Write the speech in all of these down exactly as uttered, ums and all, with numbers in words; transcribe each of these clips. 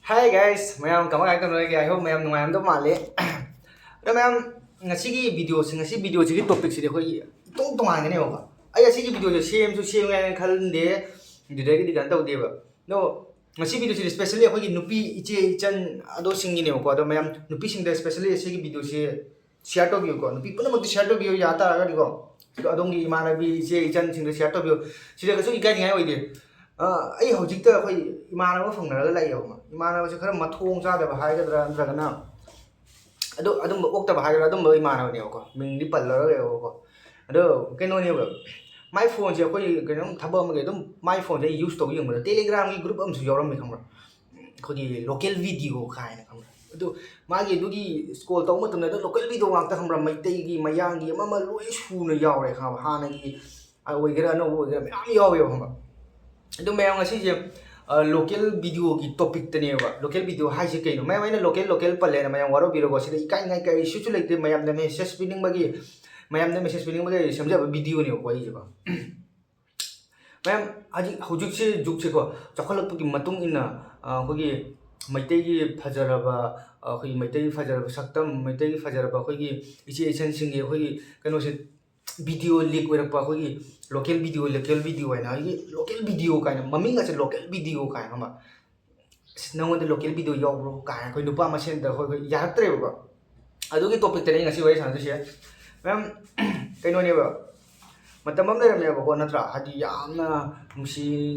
Hi guys, ꯃꯌꯥꯝ ꯀꯃꯥꯏ ꯀꯃꯥꯏꯅ ꯇꯧꯅꯔꯤꯒꯦ? I hope ꯃꯌꯥꯝ ꯅꯨꯡꯉꯥꯏꯔꯝꯗꯧ ꯃꯥꯜꯂꯦ꯫ ꯑꯗꯣ ꯃꯌꯥꯝ, ꯉꯁꯤꯒꯤ ꯚꯤꯗꯤꯑꯣꯁꯤ, ꯉꯁꯤ ꯚꯤꯗꯤꯑꯣꯁꯤꯒꯤ ꯇꯣꯄꯤꯛꯁꯤꯗꯤ ꯑꯩꯈꯣꯏꯒꯤ ꯏꯇꯣꯡ ꯇꯣꯉꯥꯟꯒꯅꯦꯕꯀꯣ꯫ ꯑꯩ ꯑꯁꯤꯒꯤ ꯚꯤꯗꯤꯑꯣꯁꯦ ꯁꯦꯝꯁꯨ ꯁꯦꯝꯒꯦ ꯍꯥꯏꯅ ꯈꯟꯗꯦ, ꯑꯗꯨꯗꯒꯤꯗꯤ ꯀꯩꯅꯣ ꯇꯧꯗꯦꯕ꯫ ꯑꯗꯣ ꯉꯁꯤ ꯚꯤꯗꯤꯑꯣꯁꯤꯗꯤ specially ꯑꯩꯈꯣꯏꯒꯤ ꯅꯨꯄꯤ ꯏꯆꯦ ꯏꯆꯟ ꯑꯗꯣꯁꯤꯡꯒꯤꯅꯦꯕꯀꯣ꯫ ꯑꯗꯣ ꯃꯌꯥꯝ ꯅꯨꯄꯤꯁꯤꯡꯗ specially ꯑꯁꯤꯒꯤ ꯚꯤꯗꯤꯑꯣꯁꯦ share ꯇꯧꯕꯤꯌꯨꯀꯣ꯫ ꯅꯨꯄꯤ ꯄꯨꯝꯅꯃꯛꯇ share ꯇꯧꯕꯤꯌꯨ, ꯌꯥ ꯇꯥꯔꯒꯗꯤꯀꯣ꯫ ꯑꯗꯣ ꯑꯗꯣꯝꯒꯤ ꯏꯃꯥꯟꯅꯕꯤ, ꯏꯆꯦ, ꯏꯆꯟꯁꯤꯡꯗ share ꯇꯧꯕꯤꯌꯨ꯫ ꯁꯤꯗ ꯀꯩꯁꯨ ꯏꯀꯥꯏꯅꯤꯡꯉꯥꯏ ꯑꯣꯏꯗꯦ꯫ ꯑ, ꯑꯩ ꯍꯧꯖꯤꯛꯇ ꯑꯩꯈꯣꯏ ꯏꯃꯥꯟꯅꯕ ꯐꯪꯅꯔꯒ ꯂꯥꯛꯑꯦꯕ꯫ ꯏꯃꯥꯟꯅꯕꯁꯦ ꯈꯔ ꯃꯊꯣꯡ ꯆꯥꯗꯕ ꯍꯥꯏꯒꯗ꯭ꯔꯥ, ꯅꯠꯇ꯭ꯔꯒꯅ ꯑꯗꯨ, ꯑꯗꯨꯝꯕ ꯑꯣꯛꯇꯕ ꯍꯥꯏꯒꯗ꯭ꯔꯥ, ꯑꯗꯨꯝꯕ ꯏꯃꯥꯟꯅꯕꯅꯦꯕꯀꯣ꯫ ꯃꯤꯡꯗꯤ ꯄꯜꯂꯔꯣꯏꯒꯦꯕꯀꯣ꯫ ꯑꯗꯣ ꯀꯩꯅꯣꯅꯦꯕ, ꯃꯥꯏ ꯐꯣꯟꯁꯦ ꯑꯩꯈꯣꯏ ꯀꯩꯅꯣꯝ ꯊꯕꯛ ꯑꯃꯒꯤ ꯑꯗꯨꯝ ꯃꯥꯏ ꯐꯣꯟꯁꯦ ꯑꯩ use ꯇꯧꯕ ꯌꯦꯡꯕꯗ Telegram-ꯒꯤ group ꯑꯃꯁꯨ ꯌꯥꯎꯔꯝꯃꯦ, ꯈꯪꯕ꯭ꯔꯥ? ꯑꯩꯈꯣꯏꯒꯤ local video ꯀꯥꯏꯅ, ꯈꯪꯕ꯭ꯔꯥ? ꯑꯗꯨ ꯃꯥꯒꯤ ꯑꯗꯨꯒꯤ scroll ꯇꯧꯕ ꯃꯇꯝꯗ ꯑꯗꯨꯝ local video ꯉꯥꯛꯇ, ꯈꯪꯕ꯭ꯔꯥ? ꯃꯩꯇꯩꯒꯤ, ꯃꯌꯥꯡꯒꯤ, ꯑꯃ ꯑꯃ ꯂꯣꯏ ꯁꯨꯅ ꯌꯥꯎꯔꯦ, ꯈꯪꯉꯕ? ꯍꯥꯟꯅꯒꯤ ꯑꯣꯏꯒꯦꯔꯥ, ꯑꯅꯧꯕ ꯑꯣꯏꯒꯦꯔꯥ, ꯃꯌꯥꯝ ꯌꯥꯎꯋꯦꯕ, ꯈꯪꯕ꯭ꯔꯥ? ꯑꯗꯨ ꯃꯌꯥꯝ ꯉꯁꯤꯁꯦ, ꯑ, local video-ꯒꯤ topic-ꯇꯅꯦꯕ꯫ Local video ꯍꯥꯏꯁꯦ ꯀꯩꯅꯣ? ꯃꯌꯥꯝ ꯑꯩꯅ local, local ꯄꯜꯂꯦꯅ ꯃꯌꯥꯝ ꯋꯥꯔꯧꯕꯤꯔꯣꯀꯣ꯫ ꯁꯤꯗ ꯏꯀꯥꯏꯅꯤꯡꯉꯥꯏ ꯀꯔꯤꯁꯨ ꯂꯩꯇꯦ꯫ ꯃꯌꯥꯝꯗ message ꯄꯤꯅꯤꯡꯕꯒꯤ, ꯃꯌꯥꯝꯗ message ꯄꯤꯅꯤꯡꯕꯒꯤ ꯁꯦꯝꯖꯕ video-ꯅꯦꯕꯀꯣ ꯑꯩꯁꯦꯀꯣ꯫ ꯃꯌꯥꯝ, ꯍꯧꯖꯤꯛ, ꯍꯧꯖꯤꯛꯁꯦ ꯖꯨꯒꯁꯦꯀꯣ, ꯆꯥꯎꯈꯠꯂꯛꯄꯒꯤ ꯃꯇꯨꯡ ꯏꯟꯅ, ꯑ, ꯑꯩꯈꯣꯏꯒꯤ ꯃꯩꯇꯩꯒꯤ ꯐꯖꯔꯕ, ꯑ, ꯑꯩꯈꯣꯏꯒꯤ ꯃꯩꯇꯩꯒꯤ ꯐꯖꯔꯕ ꯁꯛꯇꯝ, ꯃꯩꯇꯩꯒꯤ ꯐꯖꯔꯕ ꯑꯩꯈꯣꯏꯒꯤ ꯏꯆꯦ ꯏꯆꯟꯁꯤꯡꯒꯤ ꯑꯩꯈꯣꯏꯒꯤ ꯀꯩꯅꯣꯁꯦ, video leak ꯑꯣꯏꯔꯛꯄ, ꯑꯩꯈꯣꯏꯒꯤ local video, local video ꯍꯥꯏꯅ, ꯑꯩꯒꯤ local video ꯀꯥꯏꯅ, ꯃꯃꯤꯡ ꯑꯁꯦ local video ꯀꯥꯏꯅ, ꯈꯪꯕ? "ꯑꯁ, ꯅꯪꯉꯣꯟꯗ local video ꯌꯥꯎꯕ꯭ꯔꯣ?" ꯀꯥꯏꯅ ꯑꯩꯈꯣꯏ ꯅꯨꯄꯥ ꯃꯁꯦꯟꯗ ꯑꯩꯈꯣꯏ, ꯑꯩꯈꯣꯏ ꯌꯥꯔꯛꯇ꯭ꯔꯦꯕꯀꯣ꯫ ꯑꯗꯨꯒꯤ topic-ꯇꯅꯦ ꯑꯩ ꯉꯁꯤ ꯋꯥꯔꯤ ꯁꯥꯟꯅꯗꯣꯏꯁꯦ꯫ ꯃꯌꯥꯝ, ꯀꯩꯅꯣꯅꯦꯕ, ꯃꯇꯝ ꯑꯃ ꯂꯩꯔꯝꯃꯦꯕꯀꯣ, ꯅꯠꯇ꯭ꯔꯥ? ꯍꯥꯏꯗꯤ ꯌꯥꯝꯅ ꯅꯨꯡꯁꯤ,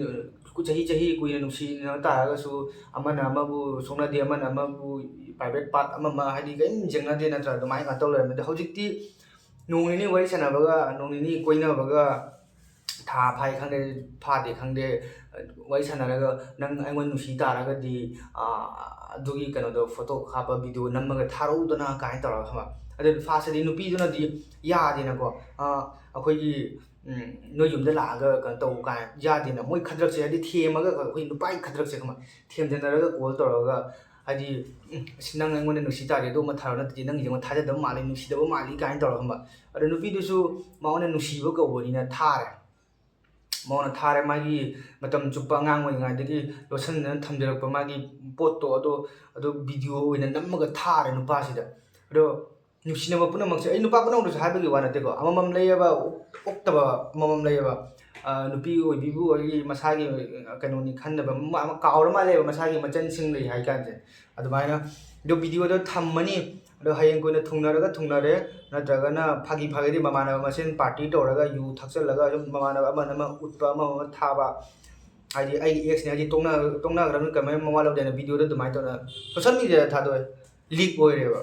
ꯆꯍꯤ, ꯆꯍꯤ ꯀꯨꯏꯅ ꯅꯨꯡꯁꯤꯅ ꯇꯥꯔꯒꯁꯨ ꯑꯃꯅ ꯑꯃꯕꯨ ꯁꯣꯛꯅꯗꯦ, ꯑꯃꯅ ꯑꯃꯕꯨ private part ꯑꯃ ꯑꯃ, ꯍꯥꯏꯗꯤ ꯀꯔꯤꯝ ꯌꯦꯡꯅꯗꯦ, ꯅꯠꯇ꯭ꯔꯥ? ꯑꯗꯨꯃꯥꯏꯅ ꯉꯥꯛꯇ ꯇꯧ ꯂꯩꯔꯝꯃꯦ꯫ ꯑꯗꯣ ꯍꯧꯖꯤꯛꯇꯤ ꯅꯣꯡ ꯅꯤꯅꯤ ꯋꯥꯔꯤ ꯁꯥꯟꯅꯕꯒ, ꯅꯣꯡ ꯅꯤꯅꯤ ꯀꯣꯏꯅꯕꯒ, ꯊꯥ ꯐꯥꯏ ꯈꯪꯗꯦ, ꯐꯥꯗꯦ ꯈꯪꯗꯦ, ꯋꯥꯔꯤ ꯁꯥꯟꯅꯔꯒ, "ꯅꯪ ꯑꯩꯉꯣꯟꯗ ꯅꯨꯡꯁꯤ ꯇꯥꯔꯒꯗꯤ, ꯑꯥ, ꯑꯗꯨꯒꯤ ꯀꯩꯅꯣꯗꯣ, photo ꯀꯥꯞꯄ video ꯅꯝꯃꯒ ꯊꯥꯔꯛꯎꯗꯅ" ꯀꯥꯏꯅ ꯇꯧꯔꯒ, ꯈꯪꯕ? ꯑꯗꯨ first-ꯇꯗꯤ ꯅꯨꯄꯤꯗꯨꯅꯗꯤ ꯌꯥꯗꯦꯅꯀꯣ, ꯑꯥ, ꯑꯩꯈꯣꯏꯒꯤ, ꯎꯝ, ꯅꯣꯏ ꯌꯨꯝꯗ ꯂꯥꯛꯑꯒ ꯀꯩꯅꯣ ꯇꯧ ꯀꯥꯏꯅ ꯌꯥꯗꯦꯅ꯫ ꯃꯣꯏ ꯈꯗ꯭ꯔꯛꯁꯦ, ꯍꯥꯏꯗꯤ ꯊꯦꯝꯃꯒ, ꯑꯩꯈꯣꯏ ꯅꯨꯄꯥꯒꯤ ꯈꯗ꯭ꯔꯛꯁꯦ, ꯈꯪꯕ? ꯊꯦꯝꯖꯤꯟꯅꯔꯒ call ꯇꯧꯔꯒ, ꯍꯥꯏꯗꯤ, "ꯎꯝ, ꯑꯁ, ꯅꯪ ꯑꯩꯉꯣꯟꯗ ꯅꯨꯡꯁꯤ ꯇꯥꯔꯗꯤ ꯑꯗꯨ ꯑꯃ ꯊꯥꯔꯛꯑꯣ, ꯅꯠꯇ꯭ꯔꯗꯤ ꯅꯪꯒꯤꯁꯦ ꯑꯩꯉꯣꯟꯗ ꯊꯥꯖꯗꯕ ꯃꯥꯜꯂꯤ, ꯅꯨꯡꯁꯤꯗꯕ ꯃꯥꯜꯂꯤ" ꯀꯥꯏꯅ ꯇꯧꯔꯒ, ꯈꯪꯕ? ꯑꯗꯣ ꯅꯨꯄꯤꯗꯨꯁꯨ ꯃꯉꯣꯟꯗ ꯅꯨꯡꯁꯤꯕ ꯀꯧꯕꯅꯤꯅ ꯊꯥꯔꯦ꯫ ꯃꯉꯣꯟꯗ ꯊꯥꯔꯦ꯫ ꯃꯥꯒꯤ ꯃꯇꯝ ꯆꯨꯞꯄ ꯑꯉꯥꯡ ꯑꯣꯏꯔꯤꯉꯩꯗꯒꯤ ꯂꯣꯠꯁꯤꯟꯗꯅ ꯊꯝꯖꯔꯛꯄ ꯃꯥꯒꯤ ꯄꯣꯠꯇꯣ, ꯑꯗꯣ ꯑꯗꯨ ꯚꯤꯗꯤꯑꯣ ꯑꯣꯏꯅ ꯅꯝꯃꯒ ꯊꯥꯔꯦ ꯅꯨꯄꯥꯁꯤꯗ꯫ ꯑꯗꯣ ꯅꯨꯡꯁꯤꯅꯕ ꯄꯨꯝꯅꯃꯛꯁꯦ ꯑꯩ ꯅꯨꯄꯥ ꯄꯨꯝꯅꯃꯛꯇꯁꯨ ꯍꯥꯏꯕꯒꯤ ꯋꯥ ꯅꯠꯇꯦꯀꯣ, ꯑꯃꯃꯝ ꯂꯩꯌꯦꯕ, ꯑꯣꯛꯇꯕ ꯑꯃꯃꯝ ꯂꯩꯌꯦꯕ꯫ ꯅꯨꯄꯤ ꯑꯣꯏꯕꯤꯕꯨ ꯑꯣꯏꯔꯤ, ꯃꯁꯥꯒꯤ ꯀꯩꯅꯣꯅꯤ ꯈꯟꯗꯕ ꯑꯃ ꯀꯥꯎꯔ ꯃꯥꯜꯂꯦꯕ, ꯃꯁꯥꯒꯤ ꯃꯆꯟꯁꯤꯡ ꯂꯩ ꯍꯥꯏ ꯀꯥꯟꯁꯦ꯫ ꯑꯗꯨꯃꯥꯏꯅ ꯑꯗꯣ ꯚꯤꯗꯤꯑꯣꯗꯣ ꯊꯝꯃꯅꯤ꯫ ꯑꯗꯣ ꯍꯌꯦꯡ ꯀꯣꯟꯅ ꯊꯨꯡꯅꯔꯒ ꯊꯨꯡꯅꯔꯦ, ꯅꯠꯇ꯭ꯔꯒꯅ ꯐꯥꯒꯤ ꯐꯥꯒꯤꯗꯤ ꯃꯃꯥꯟꯅꯕ ꯃꯁꯦꯟ ꯄꯥꯔꯇꯤ ꯇꯧꯔꯒ ꯌꯨ ꯊꯛꯆꯜꯂꯒ ꯑꯗꯨꯝ ꯃꯃꯥꯟꯅꯕ ꯑꯃꯅ ꯑꯃ ꯎꯠꯄ, ꯑꯃ ꯑꯃ ꯊꯥꯕ, ꯍꯥꯏꯗꯤ ꯑꯩꯒꯤ ꯑꯦꯛꯁꯅꯦ ꯍꯥꯏꯗꯤ ꯇꯣꯛꯅ ꯇꯣꯛꯅꯈ꯭ꯔꯕꯅꯤ ꯀꯃꯥꯏꯅ ꯃꯋꯥ ꯂꯧꯗꯦꯅ ꯚꯤꯗꯤꯑꯣꯗꯣ ꯑꯗꯨꯃꯥꯏꯅ ꯇꯧꯅ ꯁꯣꯁꯦꯜ ꯃꯤꯗꯤꯌꯥꯗ ꯊꯥꯗꯣꯛꯑꯦ, ꯂꯤꯛ ꯑꯣꯏꯔꯦꯕ꯫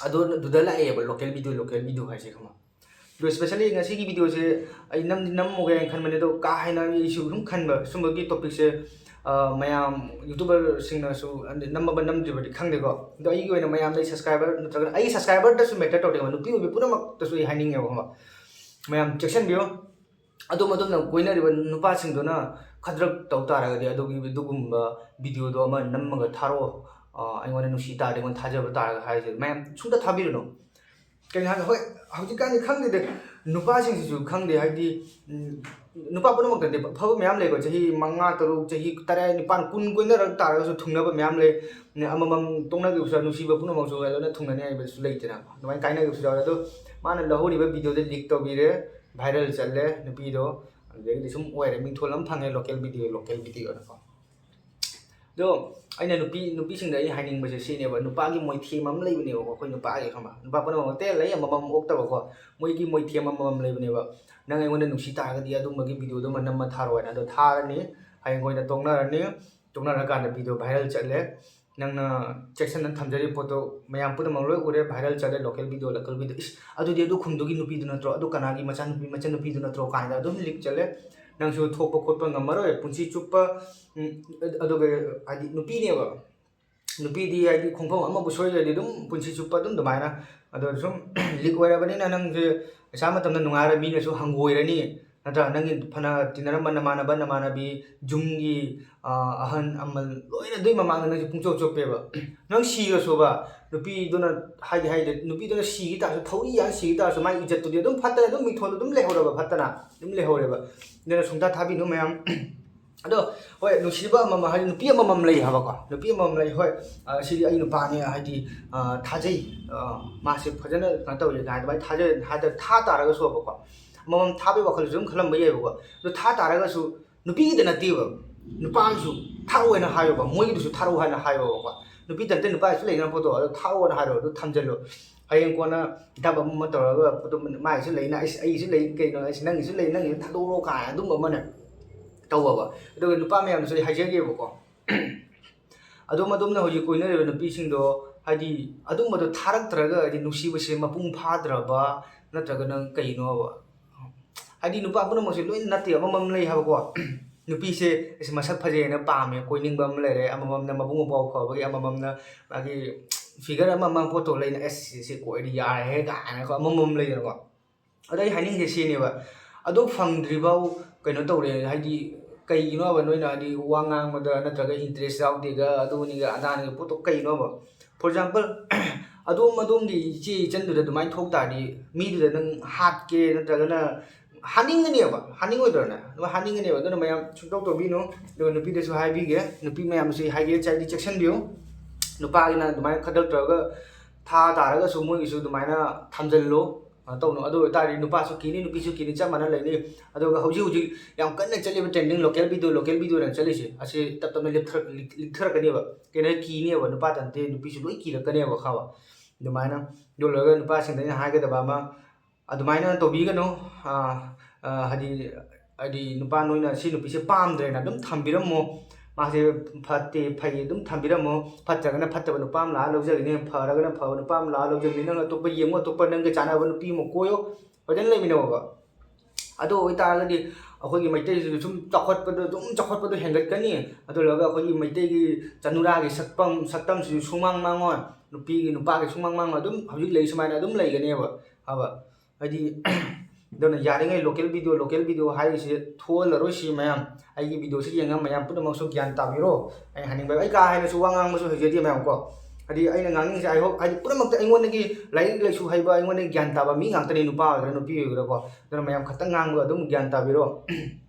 ꯑꯗꯨ ꯑꯗꯨꯗ ꯂꯥꯛꯑꯦꯕ ꯂꯣꯀꯦꯜ ꯚꯤꯗꯤꯑꯣ, ꯂꯣꯀꯦꯜ ꯚꯤꯗꯤꯑꯣ ꯍꯥꯏꯁꯦ ꯈꯪꯕ꯫ ꯑꯗꯣ ꯏꯁꯄꯦꯁꯦꯜꯂꯤ ꯉꯁꯤꯒꯤ ꯚꯤꯗꯤꯑꯣꯁꯦ ꯑꯩ ꯅꯝꯗꯤ ꯅꯝꯃꯨꯒꯦ ꯍꯥꯏꯅ ꯈꯟꯕꯅꯦ, ꯑꯗꯣ ꯀꯥ ꯍꯦꯟꯅ ꯑꯩꯁꯨ ꯑꯗꯨꯝ ꯈꯟꯕ ꯁꯨꯝꯕꯒꯤ ꯇꯣꯄꯤꯛꯁꯦ ꯃꯌꯥꯝ ꯌꯨꯇꯨꯕꯔꯁꯤꯡꯅꯁꯨ ꯅꯝꯃꯕ ꯅꯝꯗ꯭ꯔꯤꯕꯗꯤ ꯈꯪꯗꯦꯀꯣ꯫ ꯑꯗꯣ ꯑꯩꯒꯤ ꯑꯣꯏꯅ ꯃꯌꯥꯝꯗ ꯑꯩ ꯁꯕꯁꯀ꯭ꯔꯥꯏꯕꯔ ꯅꯠꯇ꯭ꯔꯒꯅ ꯑꯩꯒꯤ ꯁꯕꯁꯀ꯭ꯔꯥꯏꯕꯔꯗꯁꯨ ꯃꯦꯇꯔ ꯇꯧꯗꯦ, ꯅꯨꯄꯤ ꯑꯣꯏꯕꯤ ꯄꯨꯝꯅꯃꯛꯇꯁꯨ ꯑꯩ ꯍꯥꯏꯅꯤꯡꯉꯦꯕ ꯈꯪꯕ꯫ ꯃꯌꯥꯝ ꯆꯦꯛꯁꯤꯟꯕꯤꯌꯨ꯫ ꯑꯗꯣꯝ ꯑꯗꯣꯝꯅ ꯀꯣꯏꯅꯔꯤꯕ ꯅꯨꯄꯥꯁꯤꯡꯗꯨꯅ ꯈꯗ꯭ꯔꯛ ꯇꯧ ꯇꯥꯔꯒꯗꯤ ꯑꯗꯨꯒꯤ ꯑꯗꯨꯒꯨꯝꯕ ꯚꯤꯗꯤꯑꯣꯗꯣ ꯑꯃ ꯅꯝꯃꯒ ꯊꯥꯔꯛꯑꯣ꯫ ꯑꯩꯉꯣꯟꯗ ꯅꯨꯡꯁꯤ ꯇꯥꯔꯗꯤ, ꯑꯩꯉꯣꯟꯗ ꯊꯥꯖꯕ ꯇꯥꯔꯒ ꯍꯥꯏꯁꯦ ꯃꯌꯥꯝ ꯁꯨꯝꯇ ꯊꯥꯕꯤꯔꯨꯅꯨ꯫ ꯀꯩꯅꯣ ꯍꯥꯏꯕꯗ, ꯍꯣꯏ, ꯍꯧꯖꯤꯛꯀꯥꯟꯗꯤ ꯈꯪꯗꯦꯗ, ꯅꯨꯄꯥꯁꯤꯡꯁꯤꯁꯨ ꯈꯪꯗꯦ, ꯍꯥꯏꯗꯤ ꯅꯨꯄꯥ ꯄꯨꯝꯅꯃꯛꯇꯗꯤ ꯑꯐꯕ ꯃꯌꯥꯝ ꯂꯩꯀꯣ, ꯆꯍꯤ ꯃꯉꯥ, ꯇꯔꯨꯛ, ꯆꯍꯤ ꯇꯔꯦꯠ, ꯅꯤꯄꯥꯟ, ꯀꯨꯟ ꯀꯣꯏꯅꯔꯛ ꯇꯥꯔꯒꯁꯨ ꯊꯨꯡꯅꯕ ꯃꯌꯥꯝ ꯂꯩ꯫ ꯑꯃꯃꯝ ꯇꯣꯛꯅꯈꯤꯕꯁꯨ, ꯅꯨꯡꯁꯤꯕ ꯄꯨꯝꯅꯃꯛꯁꯨ ꯂꯣꯏꯅ ꯊꯨꯡꯅꯅꯤ ꯍꯥꯏꯕꯁꯨ ꯂꯩꯇꯅ, ꯑꯗꯨꯃꯥꯏꯅ ꯀꯥꯏꯅꯈꯤꯕꯁꯨ ꯌꯥꯎꯔꯦ꯫ ꯑꯗꯣ ꯃꯥꯅ ꯂꯧꯍꯧꯔꯤꯕ ꯚꯤꯗꯤꯑꯣꯗ ꯂꯤꯛ ꯇꯧꯕꯤꯔꯦ, ꯚꯥꯏꯔꯦꯜ ꯆꯠꯂꯦ ꯅꯨꯄꯤꯗꯣ꯫ ꯑꯗꯨꯗꯒꯤꯗꯤ ꯁꯨꯝ ꯑꯣꯏꯔꯦ, ꯃꯤꯡꯊꯣꯜ ꯑꯃ ꯐꯪꯉꯦ, ꯂꯣꯀꯦꯜ ꯚꯤꯗꯤꯑꯣ, ꯂꯣꯀꯦꯜ ꯚꯤꯗꯤꯑꯣꯅꯀꯣ꯫ ꯑꯗꯣ ꯑꯩꯅ ꯅꯨꯄꯤ ꯅꯨꯄꯤꯁꯤꯡꯗ ꯑꯩ ꯍꯥꯏꯅꯤꯡꯕꯁꯦ ꯁꯤꯅꯦꯕ, ꯅꯨꯄꯥꯒꯤ ꯃꯣꯏꯊꯦꯝ ꯑꯃ ꯂꯩꯕꯅꯦꯕꯀꯣ, ꯑꯩꯈꯣꯏ ꯅꯨꯄꯥꯒꯤ ꯈꯪꯕ, ꯅꯨꯄꯥ ꯄꯨꯝꯅꯃꯛ ꯅꯠꯇꯦ, ꯂꯩ ꯑꯃꯃꯝ ꯑꯣꯛꯇꯕꯀꯣ, ꯃꯣꯏꯒꯤ ꯃꯣꯏꯊꯦꯝ ꯑꯃꯃꯝ ꯂꯩꯕꯅꯦꯕ꯫ ꯅꯪ ꯑꯩꯉꯣꯟꯗ ꯅꯨꯡꯁꯤ ꯇꯥꯔꯒꯗꯤ ꯑꯗꯨꯝꯕꯒꯤ ꯚꯤꯗꯤꯑꯣꯗꯨꯃ ꯅꯝꯃ ꯊꯥꯔꯣ ꯍꯥꯏꯅ꯫ ꯑꯗꯣ ꯊꯥꯔꯅꯤ, ꯍꯌꯦꯡ ꯑꯣꯏꯅ ꯇꯣꯛꯅꯔꯅꯤ꯫ ꯇꯣꯛꯅꯔꯀꯥꯟꯗ ꯚꯤꯗꯤꯑꯣ ꯚꯥꯏꯔꯦꯜ ꯆꯠꯂꯦ, ꯅꯪꯅ ꯆꯦꯛꯁꯤꯟꯅ ꯊꯝꯖꯔꯤꯕ ꯄꯣꯠꯇꯣ ꯃꯌꯥꯝ ꯄꯨꯝꯅꯃꯛ ꯂꯣꯏ ꯎꯔꯦ, ꯚꯥꯏꯔꯦꯜ ꯆꯠꯂꯦ, ꯂꯣꯀꯦꯜ ꯚꯤꯗꯤꯑꯣ, ꯂꯣꯀꯦꯜ ꯚꯤꯗꯤꯑꯣ, ꯏꯁ, ꯑꯗꯨꯗꯤ ꯑꯗꯨ ꯈꯨꯟꯗꯨꯒꯤ ꯅꯨꯄꯤꯗꯨ ꯅꯠꯇ꯭ꯔꯣ, ꯑꯗꯨ ꯀꯅꯥꯒꯤ ꯃꯆꯥꯅꯨꯄꯤ, ꯃꯆꯟꯅꯨꯄꯤꯗꯨ ꯅꯠꯇ꯭ꯔꯣ ꯀꯥꯏꯅ ꯑꯗꯨꯝ ꯂꯤꯛ ꯆꯠꯂꯦ꯫ ꯅꯪꯁꯨ ꯊꯣꯛꯄ ꯈꯣꯠꯄ ꯉꯝꯃꯔꯣꯏ ꯄꯨꯟꯁꯤ ꯆꯨꯞꯄ꯫ ꯎꯝ, ꯑꯗꯨꯒ ꯍꯥꯏꯗꯤ ꯅꯨꯄꯤꯅꯦꯕ, ꯅꯨꯄꯤꯗꯤ ꯍꯥꯏꯗꯤ ꯈꯣꯡꯐꯝ ꯑꯃꯕꯨ ꯁꯣꯏꯈ꯭ꯔꯗꯤ ꯑꯗꯨꯝ ꯄꯨꯟꯁꯤ ꯆꯨꯞꯄ ꯑꯗꯨꯝ ꯑꯗꯨꯃꯥꯏꯅ꯫ ꯑꯗꯣ ꯁꯨꯝ ꯂꯤꯛ ꯑꯣꯏꯔꯕꯅꯤꯅ ꯅꯪꯁꯦ ꯄꯩꯁꯥ ꯃꯇꯝꯗ ꯅꯨꯡꯉꯥꯏꯔ ꯃꯤꯅꯁꯨ ꯍꯪꯒꯣꯏꯔꯅꯤ꯫ ꯅꯠꯇ꯭ꯔꯥ? ꯅꯪꯒꯤ ꯐꯅ ꯇꯤꯟꯅꯔꯝꯕ ꯅꯃꯥꯟꯅꯕ, ꯅꯃꯥꯟꯅꯕꯤ, ꯌꯨꯝꯒꯤ, ꯑ, ꯑꯍꯟ ꯑꯃꯜ ꯂꯣꯏꯅ ꯑꯗꯨꯏ ꯃꯃꯥꯡꯗ ꯅꯪꯁꯦ ꯄꯨꯡꯆꯣꯞ ꯆꯣꯞꯄꯦꯕ꯫ ꯅꯪ ꯁꯤꯈ꯭ꯔꯁꯨꯕ, ꯅꯨꯄꯤꯗꯨꯅ ꯍꯥꯏꯗꯤ ꯍꯥꯏꯗꯤ ꯅꯨꯄꯤꯗꯨꯅ ꯁꯤꯈꯤ ꯇꯥꯔꯁꯨ, ꯊꯧꯔꯤ ꯌꯥꯜ ꯁꯤꯈꯤ ꯇꯥꯔꯁꯨ, ꯃꯥꯒꯤ ꯏꯖꯠꯇꯨꯗꯤ ꯑꯗꯨꯝ ꯐꯠꯇꯅ ꯑꯗꯨꯝ ꯃꯤꯡꯊꯣꯟꯗ ꯑꯗꯨꯝ ꯂꯩꯍꯧꯔꯕ, ꯐꯠꯇꯅ ꯑꯗꯨꯝ ꯂꯩꯍꯧꯔꯦꯕ꯫ ꯑꯗꯨꯅ ꯁꯨꯡꯊꯥ ꯊꯥꯕꯤꯅꯨ ꯃꯌꯥꯝ꯫ ꯑꯗꯣ ꯍꯣꯏ, ꯅꯨꯡꯁꯤꯕ ꯑꯃꯃꯝ ꯍꯥꯏꯗꯤ ꯅꯨꯄꯤ ꯑꯃꯃꯝ ꯂꯩ ꯍꯥꯏꯕꯀꯣ, ꯅꯨꯄꯤ ꯑꯃꯃꯝ ꯂꯩ꯫ ꯍꯣꯏ, ꯑ, ꯁꯤꯗꯤ ꯑꯩ ꯅꯨꯄꯥꯅꯦ ꯍꯥꯏꯗꯤ, ꯑ, ꯊꯥꯖꯩ, ꯑ, ꯃꯥꯁꯦ ꯐꯖꯅ ꯀꯩꯅꯣ ꯇꯧꯔꯤ ꯀꯥꯏꯅ ꯑꯗꯨꯃꯥꯏꯅ ꯊꯥꯖ-, ꯍꯥꯏꯗ ꯊꯥ ꯇꯥꯔꯒꯁꯨꯕꯀꯣ, ꯑꯃꯃꯝ ꯊꯥꯕꯒꯤ ꯋꯥꯈꯜꯁꯨ ꯑꯗꯨꯝ ꯈꯜꯂꯝꯕ ꯌꯥꯏꯕꯀꯣ꯫ ꯑꯗꯣ ꯊꯥ ꯇꯥꯔꯒꯁꯨ ꯅꯨꯄꯤꯒꯤꯗ ꯅꯠꯇꯦꯕ, ꯅꯨꯄꯥꯒꯤꯁꯨ ꯊꯥꯔꯛꯑꯣ ꯍꯥꯏꯅ ꯍꯥꯏꯌꯣꯕ, ꯃꯣꯏꯒꯤꯗꯨꯁꯨ ꯊꯥꯔꯛꯑꯣ ꯍꯥꯏꯅ ꯍꯥꯏꯌꯣꯕꯀꯣ꯫ ꯅꯨꯄꯤꯗ ꯅꯠꯇꯦ, ꯅꯨꯄꯥꯒꯤꯁꯨ ꯂꯩꯅꯕ ꯄꯣꯠꯇꯣ ꯑꯗꯣ ꯊꯥꯔꯛꯑꯣꯅ ꯍꯥꯏꯔꯣ, ꯑꯗꯨ ꯊꯝꯖꯜꯂꯣ꯫ ꯍꯌꯦꯡ ꯀꯣꯟꯅ ꯊꯕꯛ ꯑꯃ ꯇꯧꯔꯒ ꯑꯗꯨꯝ ꯃꯥꯒꯤꯁꯨ ꯂꯩꯅ, ꯑꯩꯁ-, ꯑꯩꯒꯤꯁꯨ ꯂꯩ ꯀꯩꯅꯣ, ꯑꯩꯁ-, ꯅꯪꯒꯤꯁꯨ ꯂꯩ, ꯅꯪꯒꯤꯁꯨ ꯊꯥꯗꯣꯛꯑꯣ ꯀꯥꯏꯅ ꯑꯗꯨꯝꯕ ꯑꯃꯅꯦ ꯇꯧꯕ꯫ ꯑꯗꯨꯒ ꯅꯨꯄꯥ ꯃꯌꯥꯝꯗꯁꯨ ꯑꯩ ꯍꯥꯏꯖꯒꯦꯕꯀꯣ꯫ ꯑꯗꯣꯝ ꯑꯗꯣꯝꯅ ꯍꯧꯖꯤꯛ ꯀꯣꯏꯅꯔꯤꯕ ꯅꯨꯄꯤꯁꯤꯡꯗꯣ ꯍꯥꯏꯗꯤ ꯑꯗꯨꯝꯕꯗꯣ ꯊꯥꯔꯛꯇ꯭ꯔꯒ ꯍꯥꯏꯗꯤ ꯅꯨꯡꯁꯤꯕꯁꯦ ꯃꯄꯨꯡ ꯐꯥꯗ꯭ꯔꯕ ꯅꯠꯇ꯭ꯔꯒꯅ ꯀꯩꯅꯣꯕ? ꯍꯥꯏꯗꯤ ꯅꯨꯄꯥ ꯄꯨꯝꯅꯃꯛꯁꯦ ꯂꯣꯏꯅ ꯅꯠꯇꯦ, ꯑꯃꯃꯝ ꯂꯩ ꯍꯥꯏꯕꯀꯣ꯫ ꯅꯨꯄꯤꯁꯦ ꯑꯁ ꯃꯁꯛ ꯐꯖꯩꯅ ꯄꯥꯝꯃꯦ, ꯀꯣꯏꯅꯤꯡꯕ ꯑꯃ ꯂꯩꯔꯦ, ꯑꯃꯃꯝꯅ ꯃꯕꯨꯡ ꯃꯧꯄ꯭ꯋꯥ ꯐꯕꯒꯤ, ꯑꯃꯃꯝꯅ ꯃꯥꯒꯤ figure ꯑꯃ ꯑꯃ ꯄꯣꯠꯇꯣ ꯂꯩꯅ, "ꯑꯁ ꯁꯤ ꯀꯣꯏꯔꯗꯤ ꯌꯥꯔꯦꯍꯦ" ꯀꯥꯏꯅꯀꯣ ꯑꯃꯃꯝ ꯂꯩꯗꯅꯀꯣ꯫ ꯑꯗ ꯑꯩ ꯍꯥꯏꯅꯤꯡꯉꯤꯁꯦ ꯁꯤꯅꯦꯕ, ꯑꯗꯨ ꯐꯪꯗ꯭ꯔꯤꯐꯥꯎ ꯀꯩꯅꯣ ꯇꯧꯔꯦ ꯍꯥꯏꯗꯤ, ꯀꯩꯒꯤꯅꯣꯕ ꯅꯣꯏꯅ ꯍꯥꯏꯗꯤ ꯋꯥ ꯉꯥꯡꯕꯗ ꯅꯠꯇ꯭ꯔꯒ interest ꯌꯥꯎꯗꯦꯒ ꯑꯗꯨꯅꯤꯒ ꯑꯗꯥꯅꯤꯒ ꯄꯣꯠꯇꯣ ꯀꯩꯅꯣꯕ? For example, ꯑꯗꯣꯝ ꯑꯗꯣꯝꯒꯤ ꯏꯆꯦ ꯏꯆꯟꯗꯨꯗ ꯑꯗꯨꯃꯥꯏꯅ ꯊꯣꯛ ꯇꯥꯔꯗꯤ ꯃꯤꯗꯨꯗ ꯅꯪ ꯍꯥꯠꯀꯦ ꯅꯠꯇ꯭ꯔꯒꯅ ꯍꯥꯠꯅꯤꯡꯒꯅꯦꯕ, ꯍꯥꯠꯅꯤꯡꯉꯣꯏꯗ꯭ꯔꯅꯦ? ꯑꯗꯨꯃꯥꯏꯅ ꯍꯥꯠꯅꯤꯡꯒꯅꯦꯕ꯫ ꯑꯗꯨꯅ ꯃꯌꯥꯝ ꯁꯨꯡꯇꯧ ꯇꯧꯕꯤꯅꯨ꯫ ꯑꯗꯨꯒ ꯅꯨꯄꯤꯗꯁꯨ ꯍꯥꯏꯕꯤꯒꯦ, ꯅꯨꯄꯤ ꯃꯌꯥꯝꯁꯨ ꯍꯥꯏꯒꯦ, ꯆꯥꯏꯗꯤ ꯆꯦꯛꯁꯤꯟꯕꯤꯌꯨ꯫ ꯅꯨꯄꯥꯒꯤꯅ ꯑꯗꯨꯃꯥꯏꯅ ꯈꯗ꯭ꯔꯛ ꯇꯧꯔꯒ ꯊꯥ ꯇꯥꯔꯒꯁꯨ ꯃꯣꯏꯒꯤꯁꯨ ꯑꯗꯨꯃꯥꯏꯅ ꯊꯝꯖꯤꯜꯂꯨ꯫ ꯀꯩꯅꯣ ꯇꯧꯅꯨ꯫ ꯑꯗꯨ ꯑꯣꯏꯇꯥꯔꯗꯤ ꯅꯨꯄꯥꯁꯨ ꯀꯤꯅꯤ, ꯅꯨꯄꯤꯁꯨ ꯀꯤꯅꯤ, ꯆꯞ ꯃꯥꯟꯅ ꯂꯩꯅꯤ꯫ ꯑꯗꯨꯒ ꯍꯧꯖꯤꯛ ꯍꯧꯖꯤꯛ ꯌꯥꯝ ꯀꯟꯅ ꯆꯠꯂꯤꯕ trending local video, local videoꯅ ꯆꯠꯂꯤꯁꯦ, ꯑꯁꯤ ꯇꯞ ꯇꯞꯅ ꯂꯤꯞꯊꯔꯛ-, ꯂꯤꯛ-, ꯂꯤꯛꯊꯔꯛꯀꯅꯦꯕ꯫ ꯀꯩꯅꯣ ꯀꯤꯅꯦꯕ ꯅꯨꯄꯥ ꯇꯟꯇꯦ, ꯅꯨꯄꯤꯁꯨ ꯂꯣꯏ ꯀꯤꯔꯛꯀꯅꯦꯕ ꯈꯪꯉꯕ? ꯑꯗꯨꯃꯥꯏꯅ꯫ ꯑꯗꯨ ꯂꯣꯏꯔꯒ ꯅꯨꯄꯥꯁꯤꯡꯗ ꯑꯩꯅ ꯍꯥꯏꯒꯗꯕ ꯑꯃ, ꯑꯗꯨꯃꯥꯏꯅ ꯇꯧꯕꯤꯒꯅꯨ꯫ ꯑ, ꯑ, ꯍꯥꯏꯗꯤ, ꯍꯥꯏꯗꯤ ꯅꯨꯄꯥ ꯅꯣꯏꯅ ꯁꯤ ꯅꯨꯄꯤꯁꯦ ꯄꯥꯝꯗ꯭ꯔꯦꯅ ꯑꯗꯨꯝ ꯊꯝꯕꯤꯔꯝꯃꯣ꯫ ꯃꯥꯁꯦ ꯐꯠꯇꯦ ꯐꯩ ꯑꯗꯨꯝ ꯊꯝꯕꯤꯔꯝꯃꯣ꯫ ꯐꯠꯇ꯭ꯔꯒꯅ ꯐꯠꯇꯕ ꯅꯨꯄꯥ ꯑꯃ ꯂꯥꯛꯑ ꯂꯧꯖꯒꯅꯤ, ꯐꯔꯒꯅ ꯐꯕ ꯅꯨꯄꯥ ꯑꯃ ꯂꯥꯛꯑ ꯂꯧꯖꯒꯅꯤ꯫ ꯅꯪ ꯑꯇꯣꯞꯄ ꯌꯦꯡꯉꯣ, ꯑꯇꯣꯞꯄ ꯅꯪꯒ ꯆꯥꯟꯅꯕ ꯅꯨꯄꯤ ꯑꯃ ꯀꯣꯏꯌꯣ, ꯐꯖꯅ ꯂꯩꯃꯤꯟꯅꯧꯕ꯫ ꯑꯗꯨ ꯑꯣꯏꯇꯥꯔꯒꯗꯤ ꯑꯩꯈꯣꯏꯒꯤ ꯃꯩꯇꯩꯁꯤꯁꯨ ꯁꯨꯝ ꯆꯥꯎꯈꯠꯄꯗꯣ, ꯑꯗꯨꯝ ꯆꯥꯎꯈꯠꯄꯗꯣ ꯍꯦꯟꯒꯠꯀꯅꯤ꯫ ꯑꯗꯨ ꯂꯣꯏꯔꯒ ꯑꯩꯈꯣꯏꯒꯤ ꯃꯩꯇꯩꯒꯤ ꯆꯅꯨꯔꯥꯒꯤ ꯁꯛꯐꯝ ꯁꯛꯇꯝꯁꯤꯁꯨ ꯁꯨꯃꯥꯡ ꯃꯥꯡꯉꯣꯏ꯫ ꯅꯨꯄꯤꯒꯤ ꯅꯨꯄꯥꯒꯤ ꯁꯨꯃꯥꯡ ꯃꯥꯡꯉꯣꯏ꯫ ꯑꯗꯨꯝ ꯍꯧꯖꯤꯛ ꯂꯩ ꯁꯨꯃꯥꯏꯅ ꯑꯗꯨꯝ ꯂꯩꯒꯅꯦꯕ꯫ ꯍꯥꯏꯕ ꯍꯥꯏꯗꯤ ꯑꯗꯨꯅ ꯌꯥꯔꯤꯉꯩ local video, local video ꯍꯥꯏꯔꯤꯁꯦ ꯊꯣꯛꯍꯜꯂꯔꯣꯏꯁꯤ ꯃꯌꯥꯝ꯫ ꯑꯩꯒꯤ videoꯁꯤ ꯌꯦꯡꯉ ꯃꯌꯥꯝ ꯄꯨꯝꯅꯃꯛꯁꯨ ꯒ꯭ꯌꯥꯟ ꯇꯥꯕꯤꯔꯣ꯫ ꯑꯩꯅ ꯍꯥꯏꯅꯤꯡꯕ, ꯑꯩ ꯀꯥ ꯍꯦꯟꯅꯁꯨ ꯋꯥ ꯉꯥꯡꯕꯁꯨ ꯍꯩꯖꯗꯦ ꯃꯌꯥꯝ ꯀꯣ꯫ ꯍꯥꯏꯗꯤ ꯑꯩꯅ ꯉꯥꯡꯅꯤꯡꯉꯤꯁꯦ, I hope, ꯍꯥꯏꯗꯤ ꯄꯨꯝꯅꯃꯛꯇ ꯑꯩꯉꯣꯟꯗꯒꯤ ꯂꯥꯏꯔꯤꯛ ꯂꯥꯏꯁꯨ ꯍꯩꯕ, ꯑꯩꯉꯣꯟꯗꯒꯤ ꯒ꯭ꯌꯥꯟ ꯇꯥꯕ ꯃꯤ ꯉꯥꯛꯇꯅꯤ, ꯅꯨꯄꯥ ꯑꯣꯏꯒꯦꯔꯥ ꯅꯨꯄꯤ ꯑꯣꯏꯒꯦꯔꯥꯀꯣ꯫ ꯑꯗꯨꯅ ꯃꯌꯥꯝ ꯈꯛꯇꯪ ꯉꯥꯡꯕ ꯑꯗꯨꯝ ꯒ꯭ꯌꯥꯟ ꯇꯥꯕꯤꯔꯣ꯫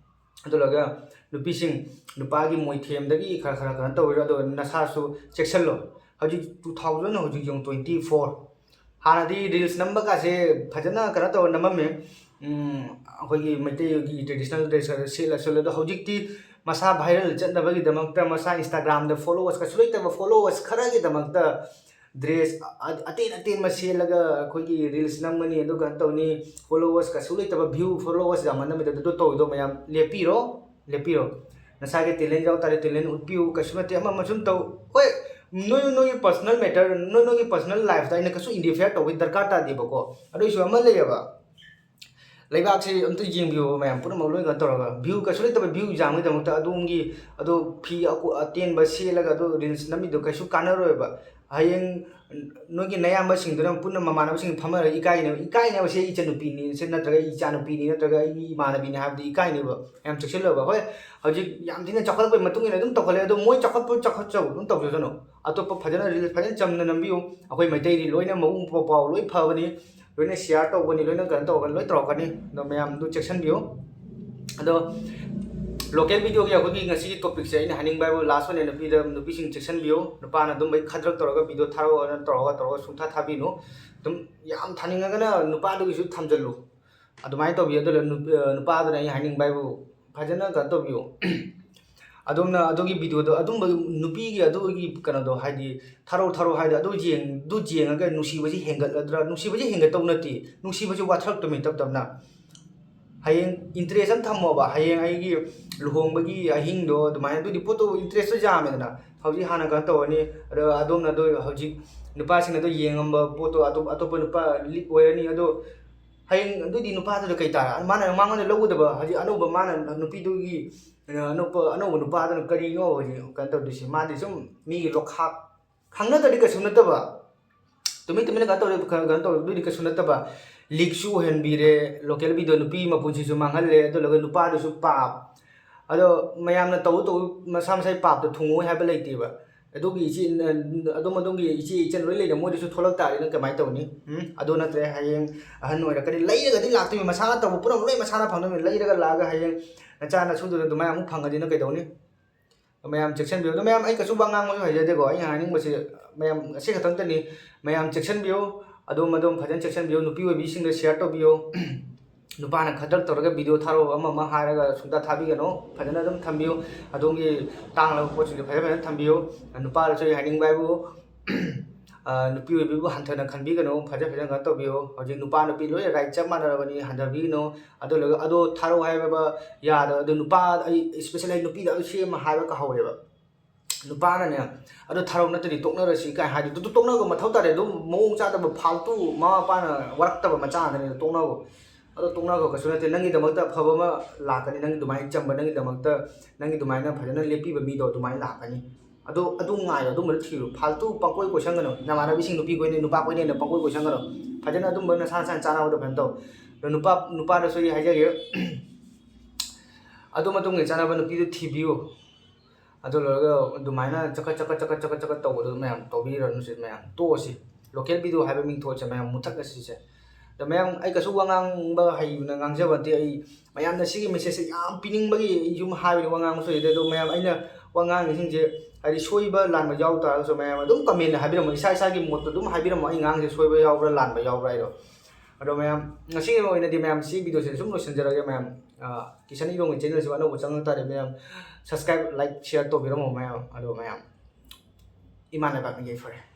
ꯑꯗꯨꯂꯒ ꯅꯨꯄꯤꯁꯤꯡ, ꯅꯨꯄꯥꯒꯤ ꯃꯣꯏꯊꯦꯝꯗꯒꯤ ꯈꯔ ꯈꯔ ꯀꯩꯅꯣ ꯇꯧꯕꯤꯔꯣ, ꯑꯗꯣ ꯅꯁꯥꯁꯨ ꯆꯦꯛꯁꯤꯜꯂꯣ꯫ ꯍꯧꯖꯤꯛ two thousand, ꯍꯧꯖꯤꯛ ꯌꯦꯡꯉꯨ, twenty four꯫ ꯍꯥꯟꯅꯗꯤ reels ꯅꯝꯕ ꯀꯥꯁꯦ ꯐꯖꯅ ꯀꯩꯅꯣ ꯇꯧꯔ ꯅꯝꯃꯝꯃꯦ꯫ ꯎꯝ, ꯑꯩꯈꯣꯏꯒꯤ ꯃꯩꯇꯩꯒꯤ traditional dress ꯈꯔ ꯁꯦꯠꯂ ꯁꯦꯠꯂ, ꯑꯗꯣ ꯍꯧꯖꯤꯛꯇꯤ ꯃꯁꯥ viral ꯆꯠꯅꯕꯒꯤꯗꯃꯛꯇ ꯃꯁꯥ Instagramꯗ followers ꯀꯩꯁꯨ ꯂꯩꯇꯕ followers ꯈꯔꯒꯤꯗꯃꯛꯇ dress ꯑ-, ꯑꯇꯦꯟ ꯑꯇꯦꯟꯕ ꯁꯦꯠꯂꯒ ꯑꯩꯈꯣꯏꯒꯤ reels ꯅꯝꯒꯅꯤ, ꯑꯗꯨꯒ ꯀꯩꯅꯣ ꯇꯧꯅꯤ, followers ꯀꯩꯁꯨ ꯂꯩꯇꯕ, view followers ꯌꯥꯝꯃꯟꯗꯕꯗ ꯑꯗꯨ ꯇꯧꯔꯤꯗꯣ ꯃꯌꯥꯝ ꯂꯦꯞꯄꯤꯔꯣ, ꯂꯦꯞꯄꯤꯔꯣ꯫ ꯅꯁꯥꯒꯤ talent ꯌꯥꯎ ꯇꯥꯔꯦ, talent ꯎꯠꯄꯤꯌꯨ, ꯀꯩꯁꯨ ꯅꯠꯇꯦ, ꯑꯃ ꯑꯃ ꯁꯨꯝ ꯇꯧ꯫ ꯍꯣꯏ, ꯅꯣꯏ ꯅꯣꯏꯒꯤ personal matter, ꯅꯣꯏ ꯅꯣꯏꯒꯤ personal lifeꯇ ꯑꯩꯅ ꯀꯩꯁꯨ interfere ꯇꯧꯕꯒꯤ ꯗꯔꯀꯥꯔ ꯇꯥꯗꯦꯕꯀꯣ꯫ ꯑꯗꯨꯏꯁꯨ ꯑꯃ ꯂꯩꯌꯦꯕ, ꯂꯩꯕꯥꯛꯁꯤ ꯑꯝꯇ ꯌꯦꯡꯕꯤꯌꯣꯕ ꯃꯌꯥꯝ ꯄꯨꯝꯅꯃꯛ ꯂꯣꯏ ꯀꯩꯅꯣ ꯇꯧꯔꯒ, view ꯀꯩꯁꯨ ꯂꯩꯇꯕ view ꯌꯥꯝꯕꯒꯤꯗꯃꯛꯇ ꯑꯗꯣꯝꯒꯤ ꯑꯗꯣ ꯐꯤ ꯑꯀꯨ-, ꯑꯇꯦꯟꯕ ꯁꯦꯠꯂꯒ ꯑꯗꯣ reels ꯅꯝꯃꯤꯗꯣ ꯀꯩꯁꯨ ꯀꯥꯟꯅꯔꯣꯏꯕ꯫ ꯍꯌꯦꯡ ꯅꯣꯏꯒꯤ ꯅꯌꯥꯝꯕꯁꯤꯡꯗꯨꯅ ꯄꯨꯟꯅ ꯃꯃꯥꯟꯅꯕꯁꯤꯡ ꯐꯝꯃꯔꯒ ꯏꯀꯥꯏꯅꯦꯕ, ꯏꯀꯥꯏꯅꯦꯕ, "ꯁꯤ ꯑꯩ ꯏꯆꯟꯅꯨꯄꯤꯅꯤ, ꯁꯤ ꯅꯠꯇ꯭ꯔꯒ ꯑꯩ ꯏꯆꯥꯅꯨꯄꯤꯅꯤ, ꯅꯠꯇ꯭ꯔꯒ ꯑꯩꯒꯤ ꯏꯃꯥꯟꯅꯕꯤꯅꯤ" ꯍꯥꯏꯕꯗꯤ ꯏꯀꯥꯏꯅꯦꯕ꯫ ꯌꯥꯝ ꯆꯦꯛꯁꯤꯜꯂꯣꯕ꯫ ꯍꯣꯏ, ꯍꯧꯖꯤꯛ ꯌꯥꯝ ꯊꯤꯅ ꯆꯥꯎꯈꯠꯂꯛꯄꯒꯤ ꯃꯇꯨꯡ ꯏꯟꯅ ꯑꯗꯨꯝ ꯇꯧꯈꯠꯂꯦ, ꯑꯗꯣ ꯃꯣꯏ ꯆꯥꯎꯈꯠꯄ ꯆꯥꯎꯈꯠꯆꯧ, ꯑꯗꯨꯝ ꯇꯧꯖꯁꯅꯨ꯫ ꯑꯇꯣꯞꯄ ꯐꯖꯅ reels ꯐꯖꯅ ꯆꯝꯅ ꯅꯝꯕꯤꯌꯨ꯫ ꯑꯩꯈꯣꯏ ꯃꯩꯇꯩꯗꯤ ꯂꯣꯏꯅ ꯃꯕꯨꯡ ꯃꯧꯄ꯭ꯋꯥ ꯂꯣꯏ ꯐꯕꯅꯤ, ꯂꯣꯏꯅ share ꯇꯧꯒꯅꯤ, ꯂꯣꯏꯅ ꯀꯩꯅꯣ ꯇꯧꯔꯒꯅꯤ, ꯂꯣꯏ ꯇꯧꯔꯛꯀꯅꯤ꯫ ꯑꯗꯣ ꯃꯌꯥꯝꯗꯨ ꯆꯦꯛꯁꯤꯟꯕꯤꯌꯨ꯫ ꯑꯗꯣ local videoꯒꯤ ꯑꯩꯈꯣꯏꯒꯤ ꯉꯁꯤꯒꯤ topicꯁꯦ ꯑꯩꯅ ꯍꯥꯏꯅꯤꯡꯕ ꯍꯥꯏꯕꯨ last one, ꯅꯨꯄꯤꯗ, ꯅꯨꯄꯤꯁꯤꯡ ꯆꯦꯛꯁꯤꯟꯕꯤꯌꯨ꯫ ꯅꯨꯄꯥꯅ ꯑꯗꯨꯝꯕꯩ ꯈꯗ꯭ꯔꯛ ꯇꯧꯔꯒ video ꯊꯥꯔꯛꯑꯣꯅ ꯇꯧꯔꯒ, ꯇꯧꯔꯒ ꯁꯨꯡꯊꯥ ꯊꯥꯕꯤꯅꯨ꯫ ꯑꯗꯨꯝ ꯌꯥꯝ ꯊꯥꯅꯤꯡꯉꯒꯅ ꯅꯨꯄꯥꯗꯨꯒꯤꯁꯨ ꯊꯝꯖꯤꯜꯂꯨ꯫ ꯑꯗꯨꯃꯥꯏꯅ ꯇꯧꯕꯤꯌꯨ꯫ ꯑꯗꯨꯅ ꯅꯨ-, ꯑ, ꯅꯨꯄꯥꯗꯨꯅ ꯑꯩ ꯍꯥꯏꯅꯤꯡꯕ ꯍꯥꯏꯕꯨ ꯐꯖꯅ ꯀꯩꯅꯣ ꯇꯧꯕꯤꯌꯨ꯫ ꯑꯗꯣꯝꯅ ꯑꯗꯨꯒꯤ videoꯗꯣ, ꯑꯗꯨꯝꯕ ꯅꯨꯄꯤꯒꯤ ꯑꯗꯨꯒꯤ ꯀꯩꯅꯣꯗꯣ, ꯍꯥꯏꯗꯤ ꯊꯥꯔꯛꯑꯣ, ꯊꯥꯔꯛꯑꯣ ꯍꯥꯏꯗꯣ, ꯑꯗꯨ ꯌꯦꯡ-, ꯑꯗꯨ ꯌꯦꯡꯉꯒ ꯅꯨꯡꯁꯤꯕꯁꯤ ꯍꯦꯟꯒꯠꯂꯗ꯭ꯔꯥ? ꯅꯨꯡꯁꯤꯕꯁꯤ ꯍꯦꯟꯒꯠꯇꯧ ꯅꯠꯇꯦ, ꯅꯨꯡꯁꯤꯕꯁꯤ ꯋꯥꯊꯔꯛꯇꯣꯏꯅꯤ ꯇꯞ ꯇꯞꯅ꯫ ꯍꯌꯦꯡ interest ꯑꯃ ꯊꯝꯃꯣꯕ, ꯍꯌꯦꯡ ꯑꯩꯒꯤ ꯂꯨꯍꯣꯡꯕꯒꯤ ꯑꯍꯤꯡꯗꯣ ꯑꯗꯨꯃꯥꯏꯅ, ꯑꯗꯨꯗꯤ ꯄꯣꯠꯇꯣ interestꯇꯣ ꯌꯥꯝꯃꯦꯗꯅ꯫ ꯍꯧꯖꯤꯛ ꯍꯥꯟꯅ ꯀꯩꯅꯣ ꯇꯧꯔꯅꯤ, ꯑꯗꯣ ꯑꯗꯣꯝꯅ ꯑꯗꯨ ꯍꯧꯖꯤꯛ ꯅꯨꯄꯥꯁꯤꯡꯅ ꯑꯗꯨ ꯌꯦꯡꯉꯝꯕ ꯄꯣꯠꯇꯣ ꯑꯇꯣꯞ-, ꯑꯇꯣꯞꯄ ꯅꯨꯄꯥ leak ꯑꯣꯏꯔꯅꯤ꯫ ꯑꯗꯣ ꯍꯌꯦꯡ ꯑꯗꯨꯗꯤ ꯅꯨꯄꯥꯗꯨꯗ ꯀꯩ ꯇꯥꯔꯦ? ꯃꯥꯅ, ꯃꯉꯣꯟꯗ ꯂꯧꯒꯗꯕ, ꯍꯧꯖꯤꯛ ꯑꯅꯧꯕ ꯃꯥꯅ ꯅꯨꯄꯤꯗꯨꯒꯤ, ꯑꯅꯧꯕ, ꯑꯅꯧꯕ ꯅꯨꯄꯥꯗꯨꯅ ꯀꯔꯤꯅꯣ ꯍꯧꯖꯤꯛ ꯀꯩꯅꯣ ꯇꯧꯗꯣꯏꯁꯦ? ꯃꯥꯗꯤ ꯁꯨꯝ ꯃꯤꯒꯤ ꯂꯣꯈꯥꯛ ꯈꯪꯅꯗ꯭ꯔꯗꯤ ꯀꯩꯁꯨ ꯅꯠꯇꯕ, ꯇꯨꯃꯤꯟ ꯇꯨꯃꯤꯟꯅ ꯀꯩꯅꯣ ꯇꯧꯔꯦ, ꯀꯩꯅꯣ ꯇꯧꯔꯦ, ꯑꯗꯨꯏꯗꯤ ꯀꯩꯁꯨ ꯅꯠꯇꯕ꯫ ꯂꯤꯛꯁꯨ ꯑꯣꯏꯍꯟꯕꯤꯔꯦ, ꯂꯣꯀꯦꯜ ꯕꯤꯗꯣ ꯅꯨꯄꯤ ꯃꯄꯨꯟꯁꯤꯁꯨ ꯃꯥꯡꯍꯜꯂꯦ, ꯑꯗꯨ ꯂꯣꯏꯔꯒ ꯅꯨꯄꯥꯗꯨꯁꯨ ꯄꯥꯞ꯫ ꯑꯗꯣ ꯃꯌꯥꯝꯅ ꯇꯧ ꯇꯧ ꯃꯁꯥ ꯃꯁꯥꯒꯤ ꯄꯥꯞꯇꯣ ꯊꯨꯡꯉꯣꯏ ꯍꯥꯏꯕ ꯂꯩꯇꯦꯕ꯫ ꯑꯗꯨꯒꯤ ꯏꯆꯦ, ꯑꯗꯨꯝ ꯑꯗꯣꯝꯒꯤ ꯏꯆꯦ ꯏꯆꯟ ꯂꯣꯏ ꯂꯩꯔꯦ, ꯃꯣꯏꯗꯁꯨ ꯊꯣꯛꯂꯛ ꯇꯥꯔꯦ, ꯅꯪ ꯀꯃꯥꯏꯅ ꯇꯧꯅꯤ? ꯎꯝ? ꯑꯗꯨ ꯅꯠꯇ꯭ꯔꯦ, ꯍꯌꯦꯡ ꯑꯍꯟ ꯑꯣꯏꯔꯛꯀꯅꯤ, ꯂꯩꯔꯒꯗꯤ ꯂꯥꯛꯇꯣꯏꯅꯤ, ꯃꯁꯥꯅ ꯇꯧꯕ ꯄꯨꯝꯅꯃꯛ ꯂꯣꯏ ꯃꯁꯥꯅ ꯐꯪꯗꯣꯏꯅꯤ꯫ ꯂꯩꯔꯒ ꯂꯥꯛꯑꯒ ꯍꯌꯦꯡ ꯅꯆꯥ ꯅꯁꯨꯗꯨꯅ ꯑꯗꯨꯃꯥꯏꯅ ꯑꯃꯨꯛ ꯐꯪꯉꯗꯤ ꯅꯪ ꯀꯩꯗꯧꯅꯤ? ꯃꯌꯥꯝ ꯆꯦꯛꯁꯤꯟꯕꯤꯌꯨ꯫ ꯑꯗꯣ ꯃꯌꯥꯝ, ꯑꯩ ꯀꯩꯁꯨ ꯋꯥ ꯉꯥꯡꯕꯁꯨ ꯍꯩꯖꯗꯦꯀꯣ, ꯑꯩꯅ ꯍꯥꯏꯅꯤꯡꯕꯁꯦ ꯃꯌꯥꯝ ꯑꯁꯤ ꯈꯛꯇꯪꯇꯅꯤ꯫ ꯃꯌꯥꯝ ꯆꯦꯛꯁꯤꯟꯕꯤꯌꯨ, ꯑꯗꯣꯝ ꯑꯗꯣꯝ ꯐꯖꯅ ꯆꯦꯛꯁꯤꯟꯕꯤꯌꯨ꯫ ꯅꯨꯄꯤ ꯑꯣꯏꯕꯤꯁꯤꯡꯗ ꯁꯤꯌꯔ ꯇꯧꯕꯤꯌꯨ꯫ ꯅꯨꯄꯥꯅ ꯈꯗ꯭ꯔꯛ ꯇꯧꯔꯒ ꯚꯤꯗꯤꯑꯣ ꯊꯥꯔꯛꯑꯣ, ꯑꯃ ꯑꯃ ꯍꯥꯏꯔꯒ ꯁꯨꯡꯊꯥ ꯊꯥꯕꯤꯒꯅꯨ꯫ ꯐꯖꯅ ꯑꯗꯨꯝ ꯊꯝꯕꯤꯌꯨ꯫ ꯑꯗꯣꯝꯒꯤ ꯇꯥꯡꯂꯕ ꯄꯣꯠꯁꯤꯡꯗꯣ ꯐꯖ ꯐꯖꯅ ꯊꯝꯕꯤꯌꯨ꯫ ꯅꯨꯄꯥꯗꯁꯨ ꯑꯩ ꯍꯥꯏꯅꯤꯡꯕ ꯍꯥꯏꯕꯨ, ꯑ, ꯅꯨꯄꯤ ꯑꯣꯏꯕꯤꯕꯨ ꯍꯟꯊꯅ ꯈꯟꯕꯤꯒꯅꯨ꯫ ꯐꯖ ꯐꯖꯅ ꯀꯩꯅꯣ ꯇꯧꯕꯤꯌꯨ꯫ ꯍꯧꯖꯤꯛ ꯅꯨꯄꯥ ꯅꯨꯄꯤ ꯂꯣꯏꯅ ꯔꯥꯏꯠ ꯆꯞ ꯃꯥꯟꯅꯔꯕꯅꯤ, ꯍꯟꯊꯕꯤꯒꯅꯨ꯫ ꯑꯗꯨ ꯂꯣꯏꯔꯒ ꯑꯗꯣ ꯊꯥꯔꯛꯑꯣ ꯍꯥꯏꯕ ꯌꯥꯗꯕ, ꯑꯗꯨ ꯅꯨꯄꯥ, ꯑꯩ ꯏꯁꯄꯦꯁꯦꯜ ꯑꯩ ꯅꯨꯄꯤꯗ ꯑꯩ ꯁꯤ ꯑꯃ ꯍꯥꯏꯕ ꯀꯥꯎꯍꯧꯔꯦꯕ꯫ ꯅꯨꯄꯥꯅꯅꯦ, "ꯑꯗꯣ ꯊꯥꯔꯛꯑꯣ, ꯅꯠꯇ꯭ꯔꯗꯤ ꯇꯣꯛꯅꯔꯁꯤ" ꯀꯥꯏ ꯍꯥꯏꯗꯤ, ꯑꯗꯨ ꯇꯣꯛꯅꯕ ꯃꯊꯧ ꯇꯥꯗꯦ꯫ ꯑꯗꯨꯝ ꯃꯑꯣꯡ ꯆꯥꯗꯕ, ꯐꯥꯜꯇꯨ, ꯃꯃꯥ ꯃꯄꯥꯅ ꯋꯥꯔꯛꯇꯕ ꯃꯆꯥ ꯉꯥꯛꯇꯅꯤ, ꯑꯗꯨ ꯇꯣꯛꯅꯕ꯫ ꯑꯗꯣ ꯇꯣꯛꯅꯕ ꯀꯩꯁꯨ ꯅꯠꯇꯦ, ꯅꯪꯒꯤꯗꯃꯛꯇ ꯑꯐꯕ ꯑꯃ ꯂꯥꯛꯀꯅꯤ, ꯅꯪꯒꯤ ꯑꯗꯨꯃꯥꯏꯅ ꯆꯝꯕ, ꯅꯪꯒꯤꯗꯃꯛꯇ, ꯅꯪꯒꯤ ꯑꯗꯨꯃꯥꯏꯅ ꯐꯖꯅ ꯂꯦꯞꯄꯤꯕ ꯃꯤꯗꯣ ꯑꯗꯨꯃꯥꯏꯅ ꯂꯥꯛꯀꯅꯤ꯫ ꯑꯗꯨ, ꯑꯗꯨ ꯉꯥꯏꯌꯣ, ꯑꯗꯨꯝꯕꯗꯣ ꯊꯤꯔꯨ꯫ ꯐꯥꯜꯇꯨ ꯄꯪꯀꯣꯏ ꯀꯣꯏꯁꯟꯒꯅꯨ꯫ ꯅꯃꯥꯟꯅꯕꯤꯁꯤꯡ ꯅꯨꯄꯤ ꯀꯣꯏꯅꯩ, ꯅꯨꯄꯥ ꯀꯣꯏꯅꯩꯅ ꯄꯪꯀꯣꯏ ꯀꯣꯏꯁꯟꯒꯅꯨ꯫ ꯐꯖꯅ ꯑꯗꯨꯝꯕ ꯅꯁꯥ ꯅꯁꯥꯅ ꯆꯥꯅꯕꯗꯣ ꯐꯖꯅ ꯇꯧ꯫ ꯑꯗꯣ ꯅꯨꯄꯥ, ꯅꯨꯄꯥꯗꯁꯨ ꯑꯩ ꯍꯥꯏꯖꯒꯦ, ꯑꯗꯨ ꯃꯇꯨꯡꯒꯤ ꯆꯥꯅꯕ ꯅꯨꯄꯤꯗꯨ ꯊꯤꯕꯤꯌꯨ꯫ ꯑꯗꯨ ꯂꯣꯏꯔꯒ ꯑꯗꯨꯃꯥꯏꯅ ꯆꯀꯠ ꯆꯀꯠ ꯆꯀꯠ ꯆꯀꯠ ꯆꯀꯠ ꯇꯧꯕꯗꯣ ꯃꯌꯥꯝ ꯇꯧꯕꯤꯔꯅꯨꯁꯦ ꯃꯌꯥꯝ, ꯇꯣꯛꯑꯁꯤ꯫ ꯂꯣꯀꯦꯜ ꯕꯤꯗꯤꯑꯣ ꯍꯥꯏꯕ ꯃꯤꯡꯊꯣꯜꯁꯦ ꯃꯌꯥꯝ ꯃꯨꯊꯠꯂꯁꯤꯁꯦ꯫ ꯑꯗꯣ ꯃꯌꯥꯝ, ꯑꯩ ꯀꯩꯁꯨ ꯋꯥ ꯉꯥꯡꯕ ꯍꯩꯕꯅ ꯉꯥꯡꯖꯕ ꯅꯠꯇꯦ꯫ ꯑꯩ ꯃꯌꯥꯝꯗ ꯁꯤꯒꯤ ꯃꯦꯁꯦꯖꯁꯦ ꯌꯥꯝ ꯄꯤꯅꯤꯡꯕꯒꯤ ꯑꯩ ꯁꯨꯝ ꯍꯥꯏꯕꯅꯤ, ꯋꯥ ꯉꯥꯡꯕꯁꯨ ꯍꯩꯇꯦ꯫ ꯑꯗꯣ ꯃꯌꯥꯝ, ꯑꯩꯅ ꯋꯥ ꯉꯥꯡꯉꯤꯁꯤꯡꯁꯦ ꯍꯥꯏꯗꯤ ꯁꯣꯏꯕ ꯂꯥꯟꯕ ꯌꯥꯎ ꯇꯥꯔꯒꯁꯨ ꯃꯌꯥꯝ ꯑꯗꯨꯝ ꯀꯃꯦꯟꯗ ꯍꯥꯏꯕꯤꯔꯝꯃꯣ, ꯏꯁꯥ ꯏꯁꯥꯒꯤ ꯃꯣꯠꯇꯣ ꯑꯗꯨꯝ ꯍꯥꯏꯕꯤꯔꯝꯃꯣ, ꯑꯩ ꯉꯥꯡꯉꯤꯁꯦ ꯁꯣꯏꯕ ꯌꯥꯎꯕ꯭ꯔꯥ ꯂꯥꯟꯕ ꯌꯥꯎꯕ꯭ꯔꯥ ꯍꯥꯏꯗꯣ꯫ ꯑꯗꯣ ꯃꯌꯥꯝ, ꯉꯁꯤꯒꯤ ꯑꯣꯏꯅꯗꯤ ꯃꯌꯥꯝ ꯁꯤ ꯕꯤꯗꯤꯑꯣꯁꯦ ꯁꯨꯝ ꯂꯣꯏꯁꯤꯟꯖꯔꯒꯦ ꯃꯌꯥꯝ꯫ ꯑ, ꯀꯤꯁꯟ ꯏꯔꯣꯡꯒꯤ ꯆꯦꯅꯦꯜꯁꯨ ꯑꯅꯧꯕ ꯆꯪꯉꯛ ꯇꯥꯔꯦ ꯃꯌꯥꯝ, ꯁꯕꯁꯀ꯭ꯔꯥꯏꯕ, ꯂꯥꯏꯛ, ꯁꯤꯌꯔ ꯇꯧꯕꯤꯔꯝꯃꯣ ꯃꯌꯥꯝ꯫ ꯑꯗꯣ ꯃꯌꯥꯝ, ꯏꯃꯥ ꯂꯩꯕꯥꯛꯅ ꯌꯩꯐꯔꯦ꯫